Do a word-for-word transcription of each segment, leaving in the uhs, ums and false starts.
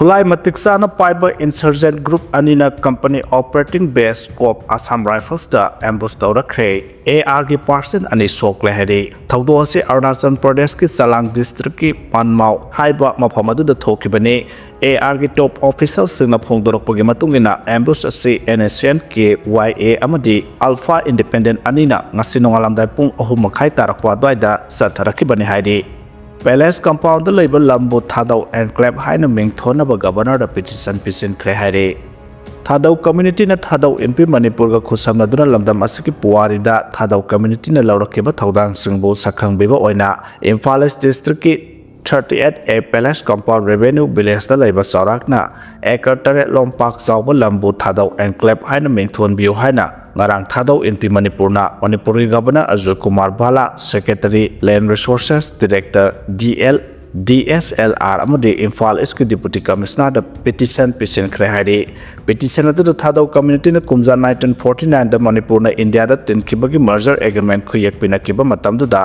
ꯈꯨꯠꯂꯥꯏ ꯃꯇꯤꯛ ꯆꯥꯅ ꯄꯥꯏꯕ insurgent group ꯑꯅꯤꯅ company operating base cope Assam Riflesꯇ ambush ꯇꯧꯔꯛꯈ꯭ꯔꯦ꯫ ARꯒꯤ percent ꯑꯅꯤ ꯁꯣꯛꯂꯦ ꯍꯥꯏꯔꯤ꯫ ꯊꯧꯗꯣꯛ ꯑꯁꯤ ꯑꯔꯨꯅꯥꯆꯜ ꯄ꯭ꯔꯗꯦꯁꯀꯤ ꯆꯂꯥꯡ districtꯀꯤ ꯄꯥꯟꯃꯥꯎ ꯍꯥꯏꯕ ꯃꯐꯝ ꯑꯗꯨꯗ ꯊꯣꯛꯈꯤꯕꯅꯤ꯫ ARꯒꯤ top officialꯁꯤꯡꯅ ꯐꯣꯡꯗꯣꯔꯛꯄꯒꯤ ꯃꯇꯨꯡ ꯏꯟꯅ, ambush ꯑꯁꯤ NSCN-KYA ꯑꯃꯗꯤ Alpha Independent ꯑꯅꯤꯅ ꯉꯁꯤ ꯅꯣꯡꯉꯥꯜꯂꯝꯗꯥꯏ ꯄꯨꯡ ꯑꯍꯨꯝ ꯃꯈꯥꯏ ꯇꯥꯔꯛꯄ ꯑꯗꯨꯋꯥꯏꯗ ꯆꯠꯊꯔꯛꯈꯤꯕꯅꯤ ꯍꯥꯏꯔꯤ꯫ Palace compoundꯗ ꯂꯩꯕ ꯂꯝꯕꯨ ꯊꯥꯗꯧ enclave ꯍꯥꯏꯅ ꯃꯤꯡꯊꯣꯟꯅꯕ governorꯗ petition ꯄꯤꯁꯤꯟꯈ꯭ꯔꯦ ꯍꯥꯏꯔꯤ꯫ ꯊꯥꯗꯧ communityꯅ ꯊꯥꯗꯧ ꯏꯟꯄꯤ ꯃꯅꯤꯄꯨꯔꯒ ꯈꯨꯠꯁꯝꯅꯗꯨꯅ ꯂꯝꯗꯝ ꯑꯁꯤꯒꯤ ꯄꯨꯋꯥꯔꯤꯗ ꯊꯥꯗꯧ communityꯅ ꯂꯧꯔꯛꯈꯤꯕ ꯊꯧꯗꯥꯡꯁꯤꯡꯕꯨ ꯁꯛꯈꯪꯕꯤꯕ ꯑꯣꯏꯅ Imphal East districtꯀꯤ thirty eight A Palace compound revenue villageꯇ ꯂꯩꯕ ꯆꯥꯎꯔꯥꯛꯅ acre ꯇꯔꯦꯠ ꯂꯣꯝ ꯄꯥꯛ ꯆꯥꯎꯕ ꯂꯝꯕꯨ ꯊꯥꯗꯧ enclave ꯍꯥꯏꯅ ꯃꯤꯡꯊꯣꯟꯕꯤꯌꯨ ꯍꯥꯏꯅ ꯉꯔꯥꯡ ꯊꯥꯗꯧ ꯏꯟꯄꯤ ꯃꯅꯤꯄꯨꯔꯅ ꯃꯅꯤꯄꯨꯔꯒꯤ governor Ajoy Kumar ꯚꯥꯂꯥ, secretary, land resources director, DL, DSLR ꯑꯃꯗꯤ ꯏꯝꯐꯥꯜ Eastꯀꯤ deputy commissionerꯗ petition ꯄꯤꯁꯤꯟꯈ꯭ꯔꯦ ꯍꯥꯏꯔꯤ꯫ Petition ꯑꯗꯨꯗ ꯊꯥꯗꯧ communityꯅ ꯀꯨꯝꯖꯥ nineteen forty nineꯗ ꯃꯅꯤꯄꯨꯔꯅ ꯏꯟꯗꯤꯌꯥꯗ ꯇꯤꯟꯈꯤꯕꯒꯤ merger agreement ꯈꯨꯌꯦꯛ ꯄꯤꯅꯈꯤꯕ ꯃꯇꯝꯗꯨꯗ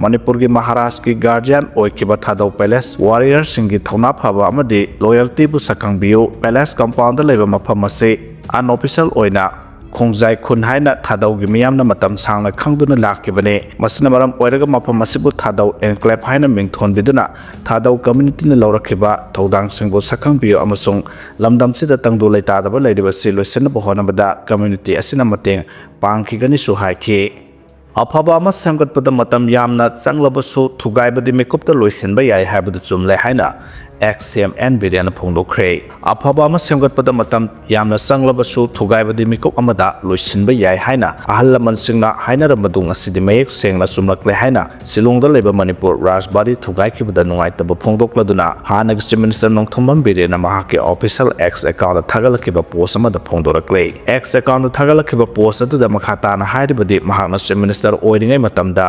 ꯃꯅꯤꯄꯨꯔꯒꯤ ꯃꯍꯥꯔꯥꯖꯀꯤ guardian ꯑꯣꯏꯈꯤꯕ ꯊꯥꯗꯧ Palace warriorꯁꯤꯡꯒꯤ ꯊꯧꯅꯥ ꯐꯕ ꯑꯃꯗꯤ loyaltyꯕꯨ ꯁꯛꯈꯪꯕꯤꯌꯨ, Palace compoundꯗ ꯂꯩꯕ ꯃꯐꯝ ꯑꯁꯤ unofficial ꯑꯣꯏꯅ ꯈꯣꯡꯖꯥꯏ ꯈꯨꯟ ꯍꯥꯏꯅ ꯊꯥꯗꯧꯒꯤ ꯃꯤꯌꯥꯝꯅ ꯃꯇꯝ ꯁꯥꯡꯅ ꯈꯪꯗꯨꯅ ꯂꯥꯛꯈꯤꯕꯅꯤ꯫ ꯃꯁꯤꯅ ꯃꯔꯝ ꯑꯣꯏꯔꯒ ꯃꯐꯝ ꯑꯁꯤꯕꯨ ꯊꯥꯗꯧ enclave ꯍꯥꯏꯅ ꯃꯤꯡꯊꯣꯟꯕꯤꯗꯨꯅ ꯊꯥꯗꯧ communityꯅ ꯂꯧꯔꯛꯈꯤꯕ ꯊꯧꯗꯥꯡꯁꯤꯡꯕꯨ ꯁꯛꯈꯪꯕꯤꯌꯨ ꯑꯃꯁꯨꯡ ꯂꯝꯗꯝꯁꯤꯗ ꯇꯪꯗꯨ ꯂꯩꯇꯥꯗꯕ ꯂꯩꯔꯤꯕꯁꯤ ꯂꯣꯏꯁꯤꯟꯅꯕ ꯍꯣꯠꯅꯕꯗ community ꯑꯁꯤꯅ ꯃꯇꯦꯡ ꯄꯥꯡꯈꯤꯒꯅꯤꯁꯨ ꯍꯥꯏꯈꯤ꯫ ꯑꯐꯕ ꯑꯃ ꯁꯦꯝꯒꯠꯄꯗ ꯃꯇꯝ ꯌꯥꯝꯅ ꯆꯪꯂꯕꯁꯨ ꯊꯨꯒꯥꯏꯕꯗꯤ ꯃꯤꯀꯨꯞꯇ ꯂꯣꯏꯁꯤꯟꯕ ꯌꯥꯏ ꯍꯥꯏꯕꯗꯨ ꯆꯨꯝꯂꯦ ꯍꯥꯏꯅ ex CM N ꯕꯤꯔꯦꯟꯅ ꯐꯣꯡꯗꯣꯛꯈ꯭ꯔꯦ꯫ ꯑꯐꯕ ꯑꯃ ꯁꯦꯝꯒꯠꯄꯗ ꯃꯇꯝ ꯌꯥꯝꯅ ꯆꯪꯂꯕꯁꯨ ꯊꯨꯒꯥꯏꯕꯗꯤ ꯃꯤꯀꯨꯞ ꯑꯃꯗ ꯂꯣꯏꯁꯤꯟꯕ ꯌꯥꯏ ꯍꯥꯏꯅ ꯑꯍꯜ ꯂꯃꯟꯁꯤꯡꯅ ꯍꯥꯏꯅꯔꯝꯕꯗꯨ ꯉꯁꯤꯗꯤ ꯃꯌꯦꯛ ꯁꯦꯡꯅ ꯆꯨꯝꯂꯛꯂꯦ ꯍꯥꯏꯅ ꯁꯤꯂꯣꯡꯗ ꯂꯩꯕ ꯃꯅꯤꯄꯨꯔ ꯔꯥꯖꯕꯥꯔꯤ ꯊꯨꯒꯥꯏꯈꯤꯕꯗ ꯅꯨꯡꯉꯥꯏꯇꯕ ꯐꯣꯡꯗꯣꯛꯂꯗꯨꯅ ꯍꯥꯟꯅꯒꯤ Chief Minister ꯅꯣꯡꯊꯣꯝꯕꯝ ꯕꯤꯔꯦꯟꯅ ꯃꯍꯥꯛꯀꯤ official X accountꯇ ꯊꯥꯒꯠꯂꯛꯈꯤꯕ post ꯑꯃꯗ ꯐꯣꯡꯗꯣꯔꯛꯂꯦ꯫ X accountꯇ ꯊꯥꯒꯠꯂꯛꯈꯤꯕ post ꯑꯗꯨꯗ ꯃꯈꯥ ꯇꯥꯅ ꯍꯥꯏꯔꯤꯕꯗꯤ, ꯃꯍꯥꯛꯅ Chief Minister ꯑꯣꯏꯔꯤꯉꯩ ꯃꯇꯝꯗ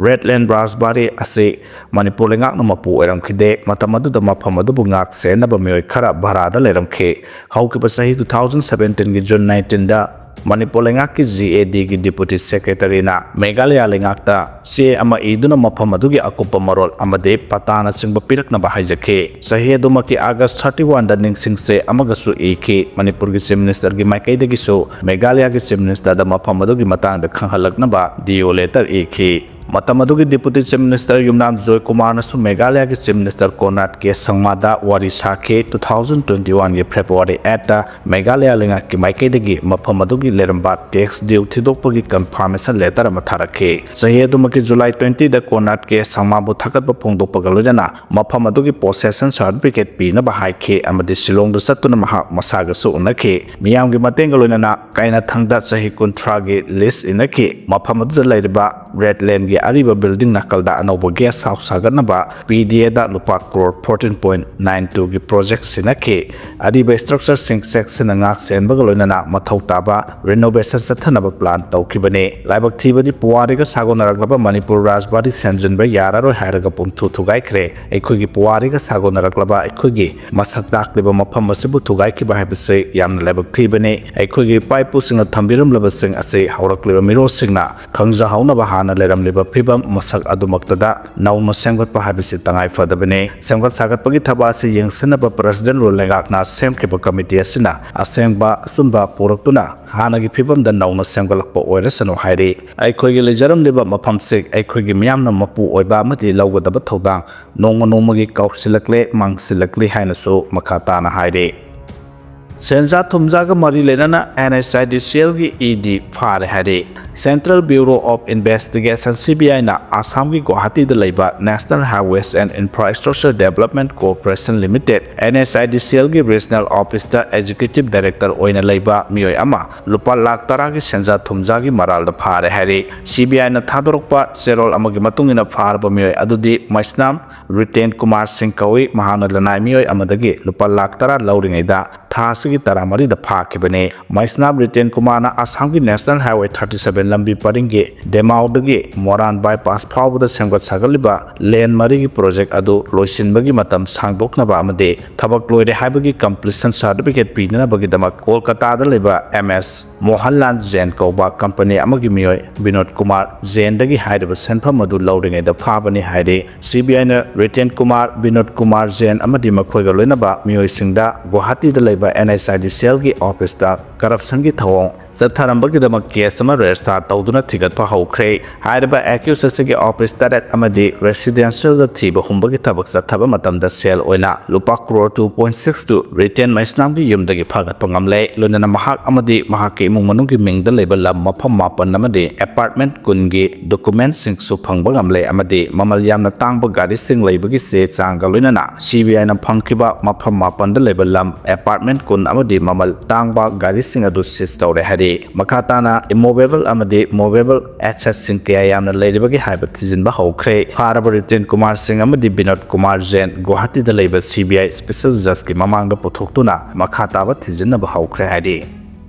Red Land ꯔꯥꯖꯕꯥꯔꯤ ꯑꯁꯤ ꯃꯅꯤꯄꯨꯔ ꯂꯩꯉꯥꯛꯅ ꯃꯄꯨ ꯑꯣꯏꯔꯝꯈꯤꯗꯦ꯫ ꯃꯇꯝ ꯑꯗꯨꯗ ꯃꯐꯝ ꯑꯗꯨꯕꯨ ꯉꯥꯛ ꯁꯦꯟꯅꯕ ꯃꯤꯑꯣꯏ ꯈꯔ ꯚꯔꯥꯗ ꯂꯩꯔꯝꯈꯤ꯫ ꯍꯧꯈꯤꯕ ꯆꯍꯤ two thousand seventeenꯒꯤ June nineteenꯗ ꯃꯅꯤꯄꯨꯔ ꯂꯩꯉꯥꯛꯀꯤ ꯖꯤ ꯑꯦ ꯗꯤꯒꯤ ꯗꯤꯄꯨꯇꯤ ꯁꯦꯀ꯭ꯔꯦꯇꯔꯤꯅ ꯃꯦꯘꯥꯂꯌꯥ ꯂꯩꯉꯥꯛꯇ ꯆꯦ ꯑꯃ ꯏꯗꯨꯅ ꯃꯐꯝ ꯑꯗꯨꯒꯤ ꯑꯀꯨꯞꯄ ꯃꯔꯣꯜ ꯑꯃꯗꯤ ꯄꯇꯥꯅꯆꯤꯡꯕ ꯄꯤꯔꯛꯅꯕ ꯍꯥꯏꯖꯈꯤ꯫ ꯆꯍꯤ ꯑꯗꯨꯃꯛꯀꯤ ꯑꯥꯒꯁ ꯊꯥꯔꯇꯤ ꯋꯥꯟꯗ ꯅꯤꯡꯁꯤꯡ ꯆꯦ ꯑꯃꯒꯁꯨ ꯏꯈꯤ꯫ ꯃꯅꯤꯄꯨꯔꯒꯤ ꯆꯤꯐ ꯃꯤꯅꯤꯁꯇꯔꯒꯤ ꯃꯥꯏꯀꯩꯗꯒꯤꯁꯨ ꯃꯦꯘꯥꯂꯌꯥꯒꯤ ꯆꯤꯐ ꯃꯤꯅꯤꯁꯇꯔꯗ ꯃꯐꯝ ꯑꯗꯨꯒꯤ ꯃꯇꯥꯡꯗ ꯈꯪꯍꯜꯂꯛꯅꯕ ꯗꯤ ꯑꯣ ꯂꯦꯇꯔ ꯏꯈꯤ꯫ ꯃꯇꯝ ꯑꯗꯨꯒꯤ ꯗꯤꯄꯨꯇꯤ ꯆꯤꯐ ꯃꯤꯅꯤꯁꯇꯔ ꯌꯨꯝꯅꯥꯝ ꯖꯣꯏ ꯀꯨꯃꯥꯔꯅꯁꯨ ꯃꯦꯘꯥꯂꯌꯥꯒꯤ ꯆꯤꯐ ꯃꯤꯅꯤꯁꯇꯔ ꯀꯣꯅꯥꯔꯗ ꯀꯦ ꯁꯪꯃꯥꯗ ꯋꯥꯔꯤ ꯁꯥꯈꯤ꯫ ꯇꯨ ꯊꯥꯎꯖꯟ ꯇ꯭ꯋꯦꯟꯇꯤ ꯋꯥꯟꯒꯤ ꯐꯦꯕ꯭ꯔꯨꯋꯥꯔꯤ ꯑꯩꯠꯇ ꯃꯦꯘꯥꯂꯌꯥ ꯂꯩꯉꯥꯛꯀꯤ ꯃꯥꯏꯀꯩꯗꯒꯤ ꯃꯐꯝ ꯑꯗꯨꯒꯤ ꯂꯩꯔꯝꯕ ꯇꯦꯛꯁ ꯗ꯭ꯌꯨ ꯊꯤꯗꯣꯛꯄꯒꯤ ꯀꯟꯐꯥꯔꯃꯦꯁꯟ ꯂꯦꯇꯔ ꯑꯃ ꯊꯥꯔꯛꯈꯤ꯫ ꯆꯍꯤ ꯑꯗꯨꯃꯛꯀꯤ ꯖꯨꯂꯥꯏ ꯇ꯭ꯋꯦꯟꯇꯤꯗ ꯀꯣꯅꯥꯔꯗ ꯀꯦ ꯁꯪꯃꯥꯕꯨ ꯊꯥꯒꯠꯄ ꯐꯣꯡꯗꯣꯛꯄꯒ ꯂꯣꯏꯅꯅ ꯃꯐꯝ ꯑꯗꯨꯒꯤ ꯄꯣꯁꯦꯁꯟ ꯁꯥꯔꯇꯤꯐꯤꯀꯦꯠ ꯄꯤꯅꯕ ꯍꯥꯏꯈꯤ ꯑꯃꯗꯤ ꯁꯤꯂꯣꯡꯗ ꯆꯠꯇꯨꯅ ꯃꯍꯥꯛ ꯃꯁꯥꯒꯁꯨ ꯎꯅꯈꯤ꯫ ꯃꯤꯌꯥꯝꯒꯤ ꯃꯇꯦꯡꯒ ꯂꯣꯏꯅꯅ ꯀꯥꯏꯅꯊꯪꯗ ꯆꯍꯤ ꯀꯨꯟꯊ꯭ꯔꯥꯒꯤ ꯂꯤꯁ ꯏꯅꯈꯤ꯫ ꯃꯐꯝ ꯑꯗꯨꯗ ꯂꯩꯔꯤꯕ ꯔꯦꯗ ꯂꯦꯟꯒꯤ ꯑꯔꯤꯕ ꯕꯤꯜꯗꯤꯡ ꯅꯥꯀꯜꯗ ꯑꯅꯧꯕ ꯒꯦꯁ ꯍꯥꯎꯁ ꯁꯥꯒꯠꯅꯕ ꯄꯤ ꯗꯤ ꯑꯦꯗ ꯂꯨꯄꯥ ꯀ꯭ꯔꯣꯔ ꯐꯣꯔꯇꯤꯟ ꯄꯣꯏꯟ ꯅꯥꯏꯟ ꯇꯨꯒꯤ ꯄ꯭ꯔꯣꯖꯦꯛ ꯁꯤꯟꯅꯈꯤ꯫ ꯑꯔꯤꯕ ꯁ꯭ꯇ꯭ꯔꯛꯆꯔꯁꯤꯡ ꯆꯦꯛꯁꯤꯟꯅ ꯉꯥꯛ ꯁꯦꯟꯕꯒ ꯂꯣꯏꯅꯅ ꯃꯊꯧ ꯇꯥꯕ ꯔꯤꯅꯣꯚꯦꯁꯟ ꯆꯠꯊꯅꯕ ꯄ꯭ꯂꯥꯟ ꯇꯧꯈꯤꯕꯅꯤ꯫ ꯂꯥꯏꯕꯛ ꯊꯤꯕꯗꯤ ꯄꯨꯋꯥꯔꯤꯒ ꯁꯥꯒꯣꯟꯅꯔꯛꯂꯕ ꯃꯅꯤꯄꯨꯔ ꯔꯥꯖꯕꯥꯔꯤ ꯁꯦꯝꯖꯤꯟꯕ ꯌꯥꯔꯔꯣꯏ ꯍꯥꯏꯔꯒ ꯄꯨꯝꯊꯨ ꯊꯨꯒꯥꯏꯈ꯭ꯔꯦ꯫ ꯑꯩꯈꯣꯏꯒꯤ ꯄꯨꯋꯥꯔꯤꯒ ꯁꯥꯒꯣꯟꯅꯔꯛꯂꯕ ꯑꯩꯈꯣꯏꯒꯤ ꯃꯁꯛ ꯇꯥꯛꯂꯤꯕ ꯃꯐꯝ ꯑꯁꯤꯕꯨ ꯊꯨꯒꯥꯏꯈꯤꯕ ꯍꯥꯏꯕꯁꯤ ꯌꯥꯝꯅ ꯂꯥꯏꯕꯛ ꯊꯤꯕꯅꯤ꯫ ꯑꯩꯈꯣꯏꯒꯤ ꯏꯄꯥ ꯏꯄꯨꯁꯤꯡꯅ ꯊꯝꯕꯤꯔꯝꯂꯕꯁꯤꯡ ꯑꯁꯤ ꯍꯧꯔꯛꯂꯤꯕ ꯃꯤꯔꯣꯜꯁꯤꯡꯅ ꯈꯪꯖꯍꯧꯅꯕ ꯍꯥꯟꯅ ꯂꯩꯔꯝꯂꯤꯕ ꯐꯤꯕꯝ ꯃꯁꯛ ꯑꯗꯨꯃꯛꯇꯗ ꯅꯧꯅ ꯁꯦꯝꯒꯠꯄ ꯍꯥꯏꯕꯁꯤ ꯇꯉꯥꯏ ꯐꯗꯕꯅꯤ꯫ ꯁꯦꯝꯒꯠ ꯁꯥꯒꯠꯄꯒꯤ ꯊꯕꯛ ꯑꯁꯤ ꯌꯦꯡꯁꯤꯟꯅꯕ ꯄ꯭ꯔꯁꯤꯗꯦꯟ ꯔꯨꯜ ꯂꯩꯉꯥꯛꯅ ꯁꯦꯝꯈꯤꯕ ꯀꯃꯤꯇꯤ ꯑꯁꯤꯅ ꯑꯁꯦꯡꯕ ꯑꯆꯨꯝꯕ ꯄꯨꯔꯛꯇꯨꯅ ꯍꯥꯟꯅꯒꯤ ꯐꯤꯕꯝꯗ ꯅꯧꯅ ꯁꯦꯝꯒꯠꯂꯛꯄ ꯑꯣꯏꯔꯁꯅꯨ ꯍꯥꯏꯔꯤ꯫ ꯑꯩꯈꯣꯏꯒꯤ ꯂꯩꯖꯔꯝꯂꯤꯕ ꯃꯐꯝꯁꯤ ꯑꯩꯈꯣꯏꯒꯤ ꯃꯤꯌꯥꯝꯅ ꯃꯄꯨ ꯑꯣꯏꯕ ꯑꯃꯗꯤ ꯂꯧꯒꯗꯕ ꯊꯧꯗꯥꯡ ꯅꯣꯡꯃ ꯅꯣꯡꯃꯒꯤ ꯀꯥꯎꯁꯤꯜꯂꯛꯂꯦ, ꯃꯥꯡꯁꯤꯜꯂꯛꯂꯤ ꯍꯥꯏꯅꯁꯨ ꯃꯈꯥ ꯇꯥꯅ ꯍꯥꯏꯔꯤ꯫ ꯁꯦꯟꯖꯥ ꯊꯨꯝꯖꯥꯒ ꯃꯔꯤ ꯂꯩꯅꯅ and S I D C algae E ꯗꯤ ꯐꯥꯔꯦ ꯍꯥꯏꯔꯤ꯫ Central Bureau of Investigation, C B I ꯑꯁꯥꯝꯒꯤ ꯒꯨꯋꯥꯍꯥꯇꯤꯗ ꯂꯩꯕ National Highways and Infrastructure Development Corporation Limited, N S I D C ꯑꯦꯜꯒꯤ ꯔꯤꯖꯅꯦꯜ ꯑꯣꯐꯤꯁꯇ ꯑꯦꯛꯖꯤꯀ꯭ꯌꯨꯇꯤꯚ ꯗꯥꯏꯔꯦꯛꯇꯔ ꯑꯣꯏꯅ ꯂꯩꯕ ꯃꯤꯑꯣꯏ ꯑꯃ ꯂꯨꯄꯥ ꯂꯥꯈ ꯇꯔꯥꯒꯤ ꯁꯦꯟꯖꯥ ꯊꯨꯝꯖꯥꯒꯤ ꯃꯔꯥꯜꯗ ꯐꯥꯔꯦ ꯍꯥꯏꯔꯤ꯫ ꯁꯤ ꯕꯤ ꯑꯥꯏꯅ ꯊꯥꯗꯣꯔꯛꯄ ꯆꯦꯔꯣꯜ ꯑꯃꯒꯤ ꯃꯇꯨꯡ ꯏꯟꯅ ꯐꯥꯔꯕ ꯃꯤꯑꯣꯏ ꯑꯗꯨꯗꯤ ꯃꯩꯁꯅꯥꯝ ꯔꯤꯇꯦꯟ ꯀꯨꯃꯥꯔ ꯁꯤꯡ ꯀꯧꯏ꯫ ꯃꯍꯥꯛꯅ ꯂꯅꯥꯏ ꯃꯤꯑꯣꯏ ꯑꯃꯗꯒꯤ ꯂꯨꯄꯥ ꯂꯥꯈ ꯇꯔꯥ ꯂꯧꯔꯤꯉꯩꯗ ꯊꯥ ꯑꯁꯤꯒꯤ ꯇꯔꯥꯃꯔꯤꯗ ꯐꯥꯈꯤꯕꯅꯤ꯫ ꯃꯩꯁꯅꯥꯝ ꯔꯤꯇꯦꯟ ꯀꯨꯃꯥꯔꯅ ꯑꯁꯥꯝꯒꯤ ꯅꯦꯁꯅꯦꯜ ꯍꯥꯏꯋꯦ ꯊꯥꯔꯇꯤ ꯁꯚꯦꯟ ꯂꯝꯕꯤ ꯄꯔꯤꯡꯒꯤ ꯗꯦꯃꯥꯎꯗꯒꯤ ꯃꯣꯔꯥꯟ ꯕꯥꯏꯄꯥꯁ ꯐꯥꯎꯕꯗ ꯁꯦꯝꯒꯠ ꯁꯥꯒꯠꯂꯤꯕ ꯂꯦꯟ ꯃꯔꯤꯒꯤ ꯄ꯭ꯔꯣꯖꯦꯛ ꯑꯗꯨ ꯂꯣꯏꯁꯤꯟꯕꯒꯤ ꯃꯇꯝ ꯁꯥꯡꯗꯣꯛꯅꯕ ꯑꯃꯗꯤ ꯊꯕꯛ ꯂꯣꯏꯔꯦ ꯍꯥꯏꯕꯒꯤ ꯀꯝꯄ꯭ꯂꯤꯁꯟ ꯁꯥꯔꯇꯤꯐꯤꯀꯦꯠ ꯄꯤꯅꯅꯕꯒꯤꯗꯃꯛ ꯀꯣꯜꯀꯇꯥꯗ ꯂꯩꯕ ꯑꯦꯝ ꯑꯦꯁ ꯃꯣꯍꯟꯂꯥꯜ ꯖꯦꯟ ꯀꯧꯕ ꯀꯝꯄꯅꯤ ꯑꯃꯒꯤ ꯃꯤꯑꯣꯏ ꯕꯤꯅꯣꯗ ꯀꯨꯃꯥꯔ ꯖꯦꯟꯗꯒꯤ ꯍꯥꯏꯔꯤꯕ ꯁꯦꯟꯐꯝ ꯑꯗꯨ ꯂꯧꯔꯤꯉꯩꯗ ꯐꯥꯕꯅꯤ ꯍꯥꯏꯔꯤ꯫ ꯁꯤꯕꯤꯑꯥꯏꯅ ꯔꯤꯇꯦꯟ ꯀꯨꯃꯥꯔ, ꯕꯤꯅꯣꯗ ꯀꯨꯃꯥꯔ ꯖꯦꯟ ꯑꯃꯗꯤ ꯃꯈꯣꯏꯒ ꯂꯣꯏꯅꯕ ꯃꯤꯑꯣꯏꯁꯤꯡꯗ ꯒꯨꯋꯥꯍꯥꯇꯤꯗ ꯂꯩꯕ NHID cellꯒꯤ officeꯇ corruptionꯒꯤ ꯊꯧꯑꯣꯡ ꯆꯠꯊꯔꯝꯕꯒꯤꯗꯃꯛ case ꯑꯃ register ꯇꯧꯗꯨꯅ ꯊꯤꯒꯠꯄ ꯍꯧꯈ꯭ꯔꯦ꯫ ꯍꯥꯏꯔꯤꯕ accused ꯑꯁꯤꯒꯤ office ꯇꯔꯦꯠ ꯑꯃꯗꯤ residentialꯗ ꯊꯤꯕ ꯍꯨꯝꯕꯒꯤ ꯊꯕꯛ ꯆꯠꯊꯕ ꯃꯇꯝꯗ ꯁꯦꯜ ꯑꯣꯏꯅ ꯂꯨꯄꯥ crore two point six two written ꯃꯩꯁꯅꯥꯝꯒꯤ ꯌꯨꯝꯗꯒꯤ ꯐꯥꯒꯠꯄ ꯉꯝꯂꯦ꯫ ꯂꯣꯏꯅꯅ ꯃꯍꯥꯛ ꯑꯃꯗꯤ ꯃꯍꯥꯛꯀꯤ ꯏꯃꯨꯡ ꯃꯅꯨꯡꯒꯤ ꯃꯤꯡꯗ ꯂꯩꯕ ꯂꯝ ꯃꯐꯝ ꯃꯥꯄꯟ ꯑꯃꯗꯤ apartment ꯀꯨꯟꯒꯤ documentꯁꯤꯡꯁꯨ ꯐꯪꯕ ꯉꯝꯂꯦ ꯑꯃꯗꯤ ꯃꯃꯜ ꯌꯥꯝꯅ ꯇꯥꯡꯕ ꯒꯥꯔꯤꯁꯤꯡ ꯂꯩꯕꯒꯤ ꯆꯦ ꯆꯥꯡꯒ ꯂꯣꯏꯅꯅ ꯁꯤꯕꯤꯑꯥꯏꯅ ꯐꯪꯈꯤꯕ ꯃꯐꯝ ꯃꯥꯄꯟꯗ ꯂꯩꯕ ꯂꯝ, apartment ꯀꯨꯟ ꯑꯃꯗꯤ ꯃꯃꯜ ꯇꯥꯡꯕ ꯒꯥꯔꯤꯁꯤꯡ ꯑꯗꯨ seize ꯇꯧꯔꯦ ꯍꯥꯏꯔꯤ꯫ ꯃꯈꯥ ꯇꯥꯅ immovable ꯑꯃꯗꯤ movable assetsꯁꯤꯡ ꯀꯌꯥ ꯌꯥꯝꯅ ꯂꯩꯔꯤꯕꯒꯦ ꯍꯥꯏꯕ ꯊꯤꯖꯤꯟꯕ ꯍꯧꯈ꯭ꯔꯦ꯫ ꯐꯥꯔꯕ ꯔꯤꯇꯦꯟ ꯀꯨꯃꯥꯔ ꯁꯤꯡ ꯑꯃꯗꯤ ꯕꯤꯅꯣꯗ ꯀꯨꯃꯥꯔ ꯖꯦꯟ ꯒꯨꯋꯥꯍꯥꯇꯤꯗ ꯂꯩꯕ CBI special judgeꯀꯤ ꯃꯃꯥꯡꯗ ꯄꯨꯊꯣꯛꯇꯨꯅ ꯃꯈꯥ ꯇꯥꯕ ꯊꯤꯖꯤꯟꯅꯕ ꯍꯧꯈ꯭ꯔꯦ ꯍꯥꯏꯔꯤ꯫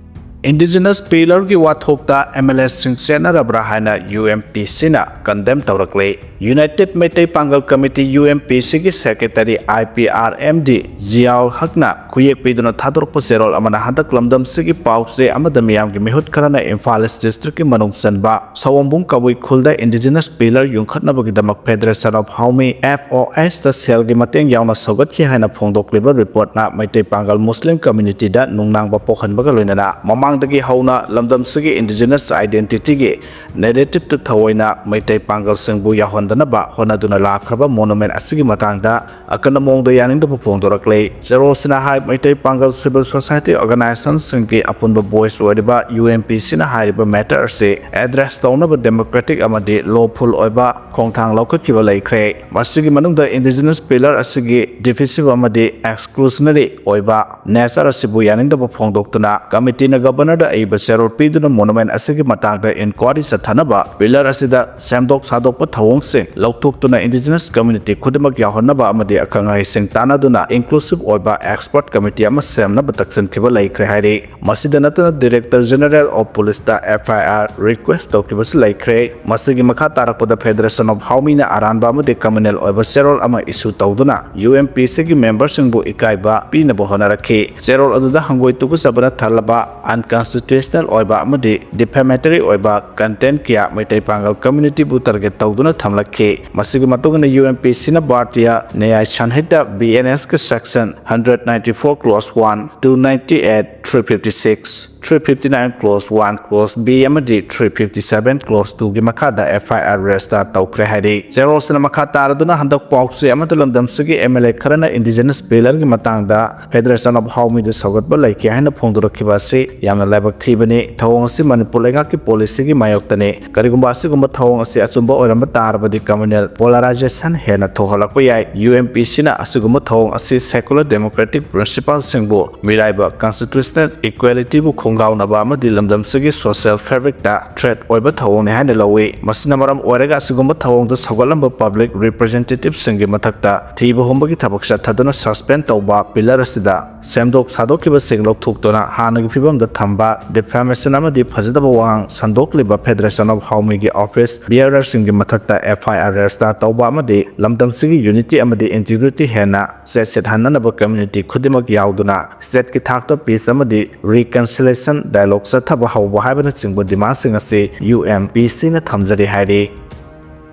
Indigenous Pillarꯒꯤ ꯋꯥꯊꯣꯛꯇ MLAꯁꯤꯡ ꯆꯦꯠꯅꯔꯕ꯭ꯔꯥ ꯍꯥꯏꯅ UMPCꯅ condemn ꯇꯧꯔꯛꯂꯦ꯫ United ꯃꯩꯇꯩ ꯄꯥꯡꯒꯜ Committee, UMPCꯒꯤ secretary IPRMD ꯖꯤꯌꯥꯎꯜ ꯍꯛꯅ ꯈꯨꯌꯦꯛ ꯄꯤꯗꯨꯅ ꯊꯥꯗꯣꯔꯛꯄ ꯆꯦꯔꯣꯜ ꯑꯃꯅ ꯍꯟꯗꯛ ꯂꯝꯗꯝꯁꯤꯒꯤ ꯄꯥꯎꯆꯦ ꯑꯃꯗ ꯃꯤꯌꯥꯝꯒꯤ ꯃꯤꯍꯨꯠ ꯈꯔꯅ ꯏꯝꯐꯥꯜ East Districtꯀꯤ ꯃꯅꯨꯡ ꯆꯟꯕ ꯁꯑꯣꯝꯕꯨꯡ ꯀꯕꯨꯏ ꯈꯨꯜꯗ Indigenous Pillar ꯌꯨꯡꯈꯠꯅꯕꯒꯤꯗꯃꯛ Federation of Haomi, FOHꯇ ꯁꯦꯜꯒꯤ ꯃꯇꯦꯡ ꯌꯥꯎꯅ ꯁꯧꯒꯠꯈꯤ ꯍꯥꯏꯅ ꯐꯣꯡꯗꯣꯛꯂꯤꯕ reportꯅ ꯃꯩꯇꯩ ꯄꯥꯡꯒꯜ Muslim communityꯗ ꯅꯨꯡꯅꯥꯡꯕ ꯄꯣꯛꯍꯟꯕꯒ ꯂꯣꯏꯅꯅ ꯃꯃꯥꯡꯗꯒꯤ ꯍꯧꯅ ꯂꯝꯗꯝꯁꯤꯒꯤ indigenous identityꯒꯤ narrativeꯇ ꯊꯑꯣꯏꯅ ꯃꯩꯇꯩ ꯄꯥꯡꯒꯜꯁꯤꯡꯕꯨ ꯌꯥꯎꯍꯟꯗꯅꯕ ꯍꯣꯠꯅꯗꯨꯅ ꯂꯥꯛꯈ꯭ꯔꯕ monument ꯑꯁꯤꯒꯤ ꯃꯇꯥꯡꯗ ꯑꯀꯟꯕ ꯃꯑꯣꯡꯗ ꯌꯥꯅꯤꯡꯗꯕ ꯐꯣꯡꯗꯣꯔꯛꯂꯦ꯫ ꯆꯦꯔꯣꯜꯁꯤꯅ ꯍꯥꯏ, ꯃꯩꯇꯩ ꯄꯥꯡꯒꯜ civil society organizationꯁꯤꯡꯒꯤ ꯑꯄꯨꯟꯕ voice ꯑꯣꯏꯔꯤꯕ UMPCꯅ ꯍꯥꯏꯔꯤꯕ matter ꯑꯁꯤ address ꯇꯧꯅꯕ democratic ꯑꯃꯗꯤ lawful ꯑꯣꯏꯕ ꯈꯣꯡꯊꯥꯡ ꯂꯧꯈꯠꯈꯤꯕ ꯂꯩꯈ꯭ꯔꯦ꯫ ꯃꯁꯤꯒꯤ ꯃꯅꯨꯡꯗ Indigenous Pillar ꯑꯁꯤꯒꯤ divisive ꯑꯃꯗꯤ exclusionary ꯑꯣꯏꯕ nature ꯑꯁꯤꯕꯨ ꯌꯥꯅꯤꯡꯗꯕ ꯐꯣꯡꯗꯣꯛꯇꯨꯅ committeeꯅ governorꯗ ꯑꯏꯕ ꯆꯦꯔꯣꯜ ꯄꯤꯗꯨꯅ monument ꯑꯁꯤꯒꯤ ꯃꯇꯥꯡꯗ inquiry ꯆꯠꯊꯅꯕ, pillar ꯑꯁꯤꯗ ꯁꯦꯝꯗꯣꯛ ꯁꯥꯗꯣꯛꯄ ꯊꯧꯑꯣꯡ ꯁꯤꯡ ꯂꯧꯊꯣꯛꯇꯨꯅ indigenous community ꯈꯨꯗꯤꯡꯃꯛ ꯌꯥꯎꯍꯟꯅꯕ ꯑꯃꯗꯤ ꯑꯈꯪ ꯑꯍꯩꯁꯤꯡ ꯇꯥꯟꯅꯗꯨꯅ inclusive ꯑꯣꯏꯕ expert committee ꯑꯃ ꯁꯦꯝꯅꯕ ꯇꯛꯁꯤꯟꯈꯤꯕ ꯂꯩꯈ꯭ꯔꯦ ꯍꯥꯏꯔꯤ꯫ ꯃꯁꯤꯗ ꯅꯠꯇꯅ Director General of Police ꯇ F I R request ꯇꯧꯈꯤꯕꯁꯨ ꯂꯩꯈ꯭ꯔꯦ꯫ ꯃꯁꯤꯒꯤ ꯃꯈꯥ ꯇꯥꯔꯛꯄꯗ Federation of Haomine ꯅ ꯑꯔꯥꯟꯕ ꯑꯃꯗꯤ communal ꯑꯣꯏꯕ ꯆꯦꯔꯣꯜ ꯑꯃ issue ꯇꯧꯗꯨꯅ U M P C ꯒꯤ member ꯁꯤꯡꯕꯨ ꯏꯀꯥꯏꯕ ꯄꯤꯅꯕ ꯍꯣꯠꯅꯔꯛꯈꯤ꯫ ꯆꯦꯔꯣꯜ ꯑꯗꯨꯗ ꯍꯪꯒꯣꯏ ꯇꯨꯀꯠꯆꯕꯅ ꯊꯜꯂꯕ unconstitutional ꯑꯣꯏꯕ ꯑꯃꯗꯤ defamatory ꯑꯣꯏꯕ content ꯀꯌꯥ ꯃꯩꯇꯩ ꯄꯥꯉꯜ community ꯕꯨ target ꯇꯧꯗꯨꯅ ꯊꯝꯂꯛꯈꯤ꯫ ꯃꯁꯤꯒꯤ ꯃꯇꯨꯡ ꯏꯟꯅ U M P C ꯅ Bharatiya Nyay Sanhita B N S ꯀꯤ section hundred ninety four clause one, two ninety eight, three fifty six, three fifty nine clause one, clause B ꯑꯃꯗꯤ three fifty seven clause two ꯒꯤ ꯃꯈꯥꯗ F I R register ꯇꯧꯈ꯭ꯔꯦ ꯍꯥꯏꯔꯤ꯫ ꯆꯦꯔꯣꯜꯁꯤꯅ ꯃꯈꯥ ꯇꯥꯔꯗꯨꯅ ꯍꯟꯗꯛ ꯄꯥꯎꯆꯦ ꯑꯃꯗ ꯂꯝꯗꯝꯁꯤꯒꯤ M L A ꯈꯔꯅ indigenous pillar ꯒꯤ ꯃꯇꯥꯡꯗ Federation of Haomine ꯗ ꯁꯧꯒꯠꯄ ꯂꯩꯈꯤ ꯍꯥꯏꯅ ꯐꯣꯡꯗꯣꯔꯛꯈꯤꯕ ꯑꯁꯤ ꯌꯥꯝꯅ ꯂꯥꯏꯕꯛ ꯊꯤꯕꯅꯤ꯫ ꯊꯧꯑꯣꯡ ꯑꯁꯤ ꯃꯅꯤꯄꯨꯔ ꯂꯩꯉꯥꯛꯀꯤ policy ꯒꯤ ꯃꯥꯌꯣꯛꯇꯅꯤ꯫ ꯀꯔꯤꯒꯨꯝꯕ ꯑꯁꯤꯒꯨꯝꯕ ꯊꯧꯑꯣꯡ ꯑꯁꯤ ꯑꯆꯨꯝꯕ ꯑꯣꯏꯔꯝꯕ ꯇꯥꯔꯕꯗꯤ communal polarization ꯍꯦꯟꯅ ꯊꯣꯛꯍꯜꯂꯛꯄ ꯌꯥꯏ꯫ U M P C ꯅ ꯑꯁꯤꯒꯨꯝꯕ ꯊꯧꯑꯣꯡ ꯑꯁꯤ secular democratic principle ꯁꯤꯡꯕꯨ ꯃꯤꯔꯥꯏꯕ constitutional equality ꯕꯨ ꯈꯣꯡꯒꯥꯎꯅꯕ ꯑꯃꯗꯤ ꯂꯝꯗꯝꯁꯤꯒꯤ social fabric ꯇ threat ꯑꯣꯏꯕ ꯊꯧꯑꯣꯡꯅꯤ ꯍꯥꯏꯅ ꯂꯧꯏ꯫ ꯃꯁꯤꯅ ꯃꯔꯝ ꯑꯣꯏꯔꯒ ꯑꯁꯤꯒꯨꯝꯕ ꯊꯧꯑꯣꯡꯗ ꯁꯧꯒꯠꯂꯝꯕ public representative ꯁꯤꯡꯒꯤ ꯃꯊꯛꯇ ꯊꯤꯕ ꯍꯨꯝꯕꯒꯤ ꯊꯕꯛ ꯆꯠꯊꯗꯨꯅ suspend ꯇꯧꯕ, pillar ꯑꯁꯤꯗ ꯁꯦꯝꯗꯣꯛ ꯁꯥꯗꯣꯛꯈꯤꯕꯁꯤꯡ ꯂꯧꯊꯣꯛꯇꯨꯅ ꯍꯥꯟꯅꯒꯤ ꯐꯤꯕꯝꯗ ꯊꯝꯕ, defamation ꯑꯃꯗꯤ ꯐꯖꯗꯕ ꯋꯥꯉꯥꯡ ꯁꯟꯗꯣꯛꯂꯤꯕ Federation of Haomine ꯒꯤ office bearer ꯁꯤꯡꯒꯤ ꯃꯊꯛꯇ F I R register ꯇꯧꯕ ꯑꯃꯗꯤ ꯂꯝꯗꯝꯁꯤꯒꯤ unity ꯑꯃꯗꯤ integrity ꯍꯦꯟꯅ ꯆꯦꯠꯁꯤꯠꯍꯟꯅꯅꯕ community ꯈꯨꯗꯤꯡꯃꯛ ꯌꯥꯎꯗꯨꯅ state ꯀꯤ ꯊꯥꯛꯇ peace ꯑꯃꯗꯤ reconciliation dialogue ꯆꯠꯊꯕ ꯍꯧꯕ ꯍꯥꯏꯕꯅꯆꯤꯡꯕ demand ꯁꯤꯡ ꯑꯁꯤ U M P C ꯅ ꯊꯝꯖꯔꯤ ꯍꯥꯏꯔꯤ꯫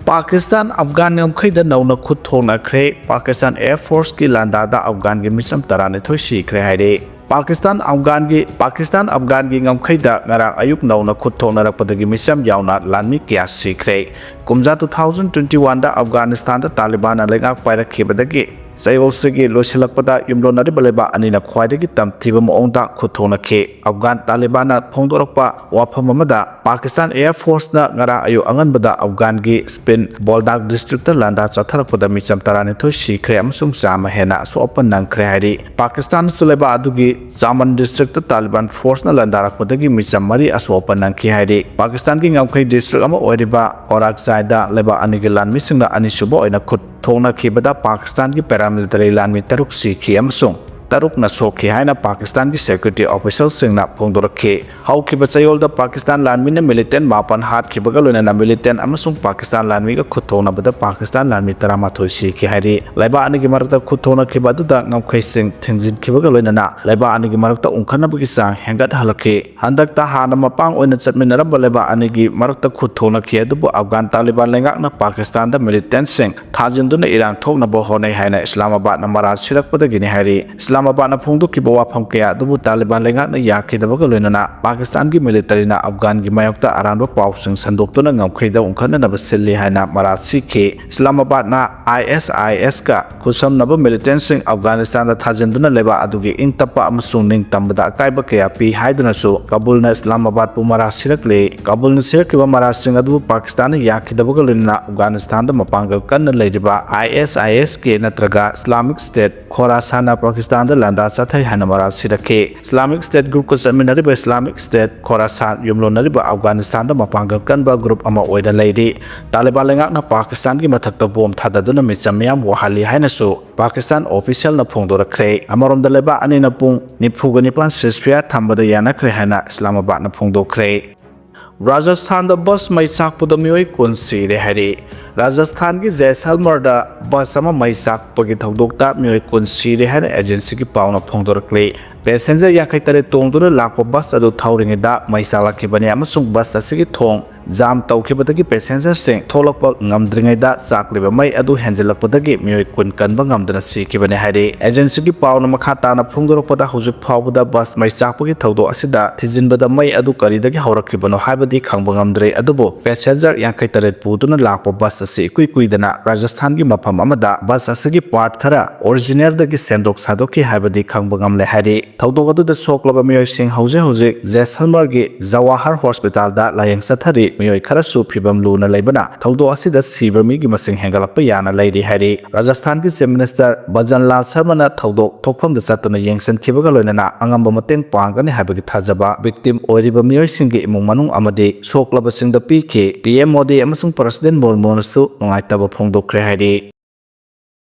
ꯄꯥꯀꯤꯁꯇꯥꯟ ꯑꯐꯒꯥꯟ ꯉꯝꯈꯩꯗ ꯅꯧꯅ ꯈꯨꯠ ꯊꯣꯛꯅꯈ꯭ꯔꯦ꯫ ꯄꯥꯀꯤꯁꯇꯥꯟ Air Force ꯀꯤ ꯂꯥꯟꯗꯥꯗ ꯑꯐꯒꯥꯟꯒꯤ ꯃꯤꯆꯝ ꯇꯔꯥꯅꯤꯊꯣꯏ ꯁꯤꯈ꯭ꯔꯦ ꯍꯥꯏꯔꯦ꯫ ꯄꯥꯀꯤꯁꯇꯥꯟ ꯑꯐꯒꯥꯟꯒꯤ, ꯄꯥꯀꯤꯁꯇꯥꯟ ꯑꯐꯒꯥꯟꯒꯤ ꯉꯝꯈꯩꯗ ꯉꯔꯥꯡ ꯑꯌꯨꯛ ꯅꯧꯅ ꯈꯨꯠ ꯊꯣꯛꯅꯔꯛꯄꯗꯒꯤ ꯃꯤꯆꯝ ꯌꯥꯎꯅ ꯂꯥꯟꯃꯤ ꯀꯌꯥ ꯁꯤꯈ꯭ꯔꯦ꯫ ꯀꯨꯝꯖꯥ two thousand twenty one ꯗ ꯑꯐꯒꯥꯅꯤꯁꯇꯥꯟꯗ ꯇꯥꯂꯤꯕꯥꯟꯅ ꯂꯩꯉꯥꯛ ꯄꯥꯏꯔꯛꯈꯤꯕꯗꯒꯤ ꯆꯌꯣꯜꯁꯤꯒꯤ ꯂꯣꯏꯁꯤꯜꯂꯛꯄꯗ ꯌꯨꯝꯂꯣꯟꯅꯔꯤꯕ ꯂꯩꯕꯥꯛ ꯑꯅꯤꯅ ꯈ꯭ꯋꯥꯏꯗꯒꯤ ꯇꯝꯊꯤꯕ ꯃꯑꯣꯡꯗ ꯈꯨꯠ ꯊꯣꯛꯅꯈꯤ꯫ ꯑꯐꯒꯥꯟ ꯇꯥꯂꯤꯕꯥꯟꯅ ꯐꯣꯡꯗꯣꯔꯛꯄ ꯋꯥꯐꯝ ꯑꯃꯗ, ꯄꯥꯀꯤꯁꯇꯥꯟ ꯑꯦꯌꯔ ꯐꯣꯔꯁꯅ ꯉꯔꯥꯡ ꯑꯌꯨꯛ ꯑꯉꯟꯕꯗ ꯑꯐꯒꯥꯟꯒꯤ ꯁ꯭ꯄꯤꯟ ꯕꯣꯜꯗꯥꯛ ꯗꯤꯁꯇ꯭ꯔꯤꯛꯇ ꯂꯥꯟꯗꯥ ꯆꯠꯊꯔꯛꯄꯗ ꯃꯤꯆꯝ ꯇꯔꯥꯅꯤꯊꯣꯏ ꯁꯤꯈ꯭ꯔꯦ ꯑꯃꯁꯨꯡ ꯆꯥꯝꯃ ꯍꯦꯟꯅ ꯑꯁꯣꯛ ꯑꯄꯟ ꯅꯪꯈ꯭ꯔꯦ ꯍꯥꯏꯔꯤ꯫ ꯄꯥꯀꯤꯁꯇꯥꯟꯅꯁꯨ ꯂꯩꯕꯥꯛ ꯑꯗꯨꯒꯤ ꯆꯥꯃꯟ ꯗꯤꯁꯇ꯭ꯔꯤꯛꯇ ꯇꯥꯂꯤꯕꯥꯟ ꯐꯣꯔꯁꯅ ꯂꯥꯟꯗꯥꯔꯛꯄꯗꯒꯤ ꯃꯤꯆꯝ ꯃꯔꯤ ꯑꯁꯣꯛ ꯑꯄꯟ ꯅꯪꯈꯤ ꯍꯥꯏꯔꯤ꯫ ꯄꯥꯀꯤꯁꯇꯥꯟꯒꯤ ꯉꯝꯈꯩ ꯗꯤꯁꯇ꯭ꯔꯤꯛ ꯑꯃ ꯑꯣꯏꯔꯤꯕ ꯑꯣꯔꯥꯛꯖꯥꯏꯗ ꯂꯩꯕꯥꯛ ꯑꯅꯤꯒꯤ ꯂꯥꯟꯃꯤꯁꯤꯡꯅ ꯑꯅꯤꯁꯨꯕ ꯑꯣꯏꯅ ꯈꯨꯠ ꯊꯣꯛꯅꯈꯤꯕꯗ ꯄꯥꯀꯤꯁꯇꯥꯟꯒꯤ ꯄꯦꯔꯥꯃꯤꯂꯤꯇꯔꯤ ꯂꯥꯟꯃꯤ ꯇꯔꯨꯛ ꯁꯤꯈꯤ ꯑꯃꯁꯨꯡ ꯇꯔꯨꯛꯅ ꯁꯣꯛꯈꯤ ꯍꯥꯏꯅ ꯄꯥꯀꯤꯁꯇꯥꯟꯒꯤ ꯁꯦꯀ꯭ꯌꯨꯔꯤꯇꯤ ꯑꯣꯐꯤꯁꯤꯌꯦꯜꯁꯤꯡꯅ ꯐꯣꯡꯗꯣꯔꯛꯈꯤ꯫ ꯍꯧꯈꯤꯕ ꯆꯌꯣꯜꯗ ꯄꯥꯀꯤꯁꯇꯥꯟ ꯂꯥꯟꯃꯤꯅ ꯃꯤꯂꯤꯇꯦꯟ ꯃꯥꯄꯟ ꯍꯥꯠꯈꯤꯕꯒ ꯂꯣꯏꯅꯅ ꯃꯤꯂꯤꯇꯦꯟ ꯑꯃꯁꯨꯡ ꯄꯥꯀꯤꯁꯇꯥꯟ ꯂꯥꯟꯃꯤꯒ ꯈꯨꯠ ꯊꯣꯛꯅꯕꯗ ꯄꯥꯀꯤꯁꯇꯥꯟ ꯂꯥꯟꯃꯤ ꯇꯔꯥꯃꯥꯊꯣꯏ ꯁꯤꯈꯤ ꯍꯥꯏꯔꯤ꯫ ꯂꯩꯕꯥꯛ ꯑꯅꯤꯒꯤ ꯃꯔꯛꯇ ꯈꯨꯠ ꯊꯣꯛꯅꯈꯤꯕ ꯑꯗꯨꯗ ꯉꯝꯈꯩꯁꯤꯡ ꯊꯤꯡꯖꯤꯟꯈꯤꯕꯒ ꯂꯣꯏꯅꯅ ꯂꯩꯕꯥꯛ ꯑꯅꯤꯒꯤ ꯃꯔꯛꯇ ꯎꯪꯈꯠꯅꯕꯒꯤ ꯆꯥꯡ ꯍꯦꯟꯒꯠꯍꯜꯂꯛꯈꯤ꯫ ꯍꯟꯗꯛꯇ ꯍꯥꯟꯅ ꯃꯄꯥꯡ ꯑꯣꯏꯅ ꯆꯠꯃꯤꯟꯅꯔꯝꯕ ꯂꯩꯕꯥꯛ ꯑꯅꯤꯒꯤ ꯃꯔꯛꯇ ꯈꯨꯠ ꯊꯣꯛꯅꯈꯤ, ꯑꯗꯨꯕꯨ ꯑꯐꯒꯥꯟ ꯇꯥꯂꯤꯕꯥꯟ ꯂꯩꯉꯥꯛꯅ ꯄꯥꯀꯤꯁꯇꯥꯟꯗ ꯃꯤꯂꯤꯇꯦꯟꯁꯤꯡ ꯊꯥꯖꯤꯟꯗꯨꯅ ꯏꯔꯥꯡ ꯊꯣꯛꯅꯕ ꯍꯣꯠꯅꯩ ꯍꯥꯏꯅ ꯏꯁꯂꯥꯃꯥꯕꯥꯗꯅ ꯃꯔꯥꯜ ꯁꯤꯔꯛꯄꯗꯒꯤꯅꯤ ꯍꯥꯏꯔꯤ꯫ ꯏꯁꯂꯥꯃꯥꯕꯥꯗꯅ ꯐꯣꯡꯗꯣꯛꯈꯤꯕ ꯋꯥꯐꯝ ꯀꯌꯥ ꯑꯗꯨꯕꯨ ꯇꯥꯂꯤꯕꯥꯟ ꯂꯩꯉꯥꯛꯅ ꯌꯥꯈꯤꯗꯕꯒ ꯂꯣꯏꯅꯅ ꯄꯥꯀꯤꯁꯇꯥꯟꯒꯤ ꯃꯤꯂꯤꯇꯔꯤꯅ ꯑꯐꯒꯥꯟꯒꯤ ꯃꯥꯌꯣꯛꯇ ꯑꯔꯥꯟꯕ ꯄꯥꯎꯁꯤꯡ ꯁꯟꯗꯣꯛꯇꯨꯅ ꯉꯝꯈꯩꯗ ꯎꯪꯈꯠꯅꯅꯕ ꯁꯤꯜꯂꯤ ꯍꯥꯏꯅ ꯃꯔꯥꯜ ꯁꯤꯈꯤ꯫ ꯏꯁꯂꯥꯃꯥꯕꯥꯗꯅ ꯑꯥꯏ ꯑꯦꯁ ꯑꯥꯏ ꯑꯦꯁꯀ ꯈꯨꯠꯁꯝꯅꯕ ꯃꯤꯂꯤꯇꯦꯟꯁꯤꯡ ꯑꯐꯒꯥꯅꯤꯁꯇꯥꯟꯗ ꯊꯥꯖꯤꯟꯗꯨꯅ ꯂꯩꯕꯥꯛ ꯑꯗꯨꯒꯤ ꯏꯪ ꯇꯞꯄ ꯑꯃꯁꯨꯡ ꯅꯤꯡꯇꯝꯕꯗ ꯑꯀꯥꯏꯕ ꯀꯌꯥ ꯄꯤ ꯍꯥꯏꯗꯨꯅꯁꯨ ꯀꯥꯕꯨꯜꯅ ꯏꯁꯂꯥꯃꯥꯕꯥꯗꯄꯨ ꯃꯔꯥꯜ ꯁꯤꯔꯛꯂꯤ꯫ ꯀꯥꯕꯨꯜꯅ ꯁꯤꯔꯛꯈꯤꯕ ꯃꯔꯥꯜꯁꯤꯡ ꯑꯗꯨꯕꯨ ꯄꯥꯀꯤꯁꯇꯥꯟꯅ ꯌꯥꯈꯤꯗꯕꯒ ꯂꯣꯏꯅꯅ ꯑꯐꯒꯥꯅꯤꯁꯇꯥꯟꯗ ꯃꯄꯥꯡꯒꯜ ꯀꯟꯅ ꯂꯩꯔꯤꯕ ꯑꯥꯏ ꯑꯦꯁ ꯑꯥꯏ ꯑꯦꯁ ꯀꯦ ꯅꯠꯇ꯭ꯔꯒ ꯏꯁꯂꯥꯃꯤꯛ ꯁ꯭ꯇꯦꯠ ꯈꯣꯔꯥꯁꯥꯟꯅ ꯄꯥꯀꯤꯁꯇꯥꯟꯗ ꯂꯥꯟꯗꯥ ꯆꯠꯊꯩ ꯍꯥꯏꯅ ꯃꯔꯥꯜ ꯁꯤꯔꯛꯈꯤ꯫ ꯏꯁꯂꯥꯃꯤꯛ ꯁ꯭ꯇꯦꯠ ꯒ꯭ꯔꯨꯞꯀ ꯆꯠꯃꯤꯟꯅꯔꯤꯕ ꯏꯁꯂꯥꯃꯤꯛ ꯁ꯭ꯇꯦꯠ ꯈꯣꯔꯥꯁꯥꯟ ꯌꯨꯝꯂꯣꯟꯅꯔꯤꯕ ꯑꯐꯒꯥꯅꯤꯁꯇꯥꯟꯗ ꯃꯄꯥꯡꯒꯜ ꯀꯟꯕ ꯒ꯭ꯔꯨꯞ ꯑꯃ ꯑꯣꯏꯅ ꯂꯩꯔꯤ꯫ ꯇꯥꯂꯤꯕꯥꯟ ꯂꯩꯉꯥꯛꯅ ꯄꯥꯀꯤꯁꯇꯥꯟꯒꯤ ꯃꯊꯛꯇ ꯕꯣꯝ ꯊꯥꯗꯗꯨꯅ ꯃꯤꯆꯝ ꯃꯤꯌꯥꯝ ꯋꯥꯍꯜꯂꯤ ꯍꯥꯏꯅꯁꯨ ꯄꯥꯀꯤꯁꯇꯥꯟ ꯑꯣꯐꯤꯁꯤꯌꯦꯜꯅ ꯐꯣꯡꯗꯣꯔꯛꯈ꯭ꯔꯦ꯫ ꯑꯃꯔꯣꯝꯗ ꯂꯩꯕꯥꯛ ꯑꯅꯤꯅ ꯄꯨꯡ ꯅꯤꯐꯨꯒ ꯅꯤꯄꯥꯟ ꯁꯤꯁꯐꯤꯌꯥ ꯊꯝꯕꯗ ꯌꯥꯅꯈ꯭ꯔꯦ ꯍꯥꯏꯅ ꯏꯁꯂꯥꯃꯥꯕꯥꯗꯅ ꯐꯣꯡꯗꯣꯛꯈ꯭ꯔꯦ꯫ ꯔꯥꯖꯁꯊꯥꯟꯗ ꯕꯁ ꯃꯩ ꯆꯥꯛꯄꯗ ꯃꯤꯑꯣꯏ ꯀꯨꯟ ꯁꯤꯔꯦ ꯍꯥꯏꯔꯤ꯫ ꯔꯥꯖꯁꯊꯥꯟꯒꯤ ꯖꯦꯁꯜꯃꯔꯗ ꯕꯁ ꯑꯃ ꯃꯩ ꯆꯥꯛꯄꯒꯤ ꯊꯧꯗꯣꯛꯇ ꯃꯤꯑꯣꯏ ꯀꯨꯟ ꯁꯤꯔꯦ ꯍꯥꯏꯅ ꯑꯦꯖꯦꯟꯁꯤꯒꯤ ꯄꯥꯎꯅ ꯐꯣꯡꯗꯣꯔꯛꯂꯤ꯫ ꯄꯦꯁꯦꯟꯖꯔ ꯌꯥꯡꯈꯩ ꯇꯔꯦꯠ ꯇꯣꯡꯗꯨꯅ ꯂꯥꯛꯄ ꯕꯁ ꯑꯗꯨ ꯊꯧꯔꯤꯉꯩꯗ ꯃꯩ ꯆꯥꯛꯂꯛꯈꯤꯕꯅꯤ ꯑꯃꯁꯨꯡ ꯕꯁ ꯑꯁꯤꯒꯤ ꯊꯣꯡ ꯖꯥꯝ ꯇꯧꯈꯤꯕꯗꯒꯤ ꯄꯦꯁꯦꯟꯖꯔꯁꯤꯡ ꯊꯣꯛꯂꯛꯄ ꯉꯝꯗ꯭ꯔꯤꯉꯩꯗ ꯆꯥꯛꯂꯤꯕ ꯃꯩ ꯑꯗꯨ ꯍꯦꯟꯖꯤꯜꯂꯛꯄꯗꯒꯤ ꯃꯤꯑꯣꯏ ꯀꯨꯟ ꯀꯟꯕ ꯉꯝꯗꯅ ꯁꯤꯈꯤꯕꯅꯤ ꯍꯥꯏꯔꯤ꯫ ꯑꯦꯖꯦꯟꯁꯤꯒꯤ ꯄꯥꯎꯅ ꯃꯈꯥ ꯇꯥꯅ ꯐꯣꯡꯗꯣꯔꯛꯄꯗ, ꯍꯧꯖꯤꯛ ꯐꯥꯎꯕꯗ ꯕꯁ ꯃꯩ ꯆꯥꯛꯄꯒꯤ ꯊꯧꯗꯣꯛ ꯑꯁꯤꯗ ꯊꯤꯖꯤꯟꯕꯗ ꯃꯩ ꯑꯗꯨ ꯀꯔꯤꯗꯒꯤ ꯍꯧꯔꯛꯈꯤꯕꯅꯣ ꯍꯥꯏꯕꯗꯤ ꯈꯪꯕ ꯉꯝꯗ꯭ꯔꯤ, ꯑꯗꯨꯕꯨ ꯄꯦꯁꯦꯟꯖꯔ ꯌꯥꯡꯈꯩ ꯇꯔꯦꯠ ꯄꯨꯗꯨꯅ ꯂꯥꯛꯄ ꯕꯁ ꯑꯁꯤ ꯏꯀꯨꯏ ꯀꯨꯏꯗꯅ ꯔꯥꯖꯁꯊꯥꯟꯒꯤ ꯃꯐꯝ ꯑꯃꯗ ꯕꯁ ꯑꯁꯤꯒꯤ ꯄꯥꯔꯠ ꯈꯔ ꯑꯣꯔꯤꯖꯤꯅꯦꯜꯗꯒꯤ ꯁꯦꯝꯗꯣꯛ ꯁꯥꯗꯣꯛꯈꯤ ꯍꯥꯏꯕꯗꯤ ꯈꯪꯕ ꯉꯝꯂꯦ ꯍꯥꯏꯔꯤ꯫ ꯊꯧꯗꯣꯛ ꯑꯗꯨꯗ ꯁꯣꯛꯂꯕ ꯃꯤꯑꯣꯏꯁꯤꯡ ꯍꯧꯖꯤꯛ ꯍꯧꯖꯤꯛ ꯖꯦꯁꯜꯃꯔꯒꯤ ꯖꯋꯥꯍꯔ ꯍꯣꯁꯄꯤꯇꯥꯜꯗ ꯂꯥꯌꯦꯡ ꯆꯠꯊꯔꯤ꯫ ꯃꯤꯑꯣꯏ ꯈꯔꯁꯨ ꯐꯤꯚꯝ ꯂꯨꯅ ꯂꯩꯕꯅ ꯊꯧꯗꯣꯛ ꯑꯁꯤꯗ ꯁꯤꯕ ꯃꯤꯒꯤ ꯃꯁꯤꯡ ꯍꯦꯟꯒꯠꯂꯛꯄ ꯌꯥꯅ ꯂꯩꯔꯤ ꯍꯥꯏꯔꯤ꯫ ꯔꯥꯖꯁꯊꯥꯟꯒꯤ ꯆꯤꯐ ꯃꯤꯅꯤꯁꯇꯔ ꯕꯖꯟꯂꯥꯜ ꯁꯔꯃꯅ ꯊꯧꯗꯣꯛ ꯊꯣꯛꯐꯝꯗ ꯆꯠꯇꯨꯅ ꯌꯦꯡꯁꯤꯟꯈꯤꯕꯒ ꯂꯣꯏꯅꯅ ꯑꯉꯝꯕ ꯃꯇꯦꯡ ꯄꯥꯡꯒꯅꯤ ꯍꯥꯏꯕꯒꯤ ꯊꯥꯖꯕ ꯚꯤꯛꯇꯤꯝ ꯑꯣꯏꯔꯤꯕ ꯃꯤꯑꯣꯏꯁꯤꯡꯒꯤ ꯏꯃꯨꯡ ꯃꯅꯨꯡ ꯑꯃꯗꯤ ꯁꯣꯛꯂꯕꯁꯤꯡꯗ ꯄꯤꯈꯤ꯫ ꯄꯤ ꯑꯦꯝ ꯃꯣꯗꯤ ꯑꯃꯁꯨꯡ ꯄ꯭ꯔꯁꯤꯗꯦꯟ ꯃꯨꯔꯃꯨꯅꯁꯨ ꯅꯨꯡꯉꯥꯏꯇꯕ ꯐꯣꯡꯗꯣꯛꯈ꯭ꯔꯦ ꯍꯥꯏꯔꯤ꯫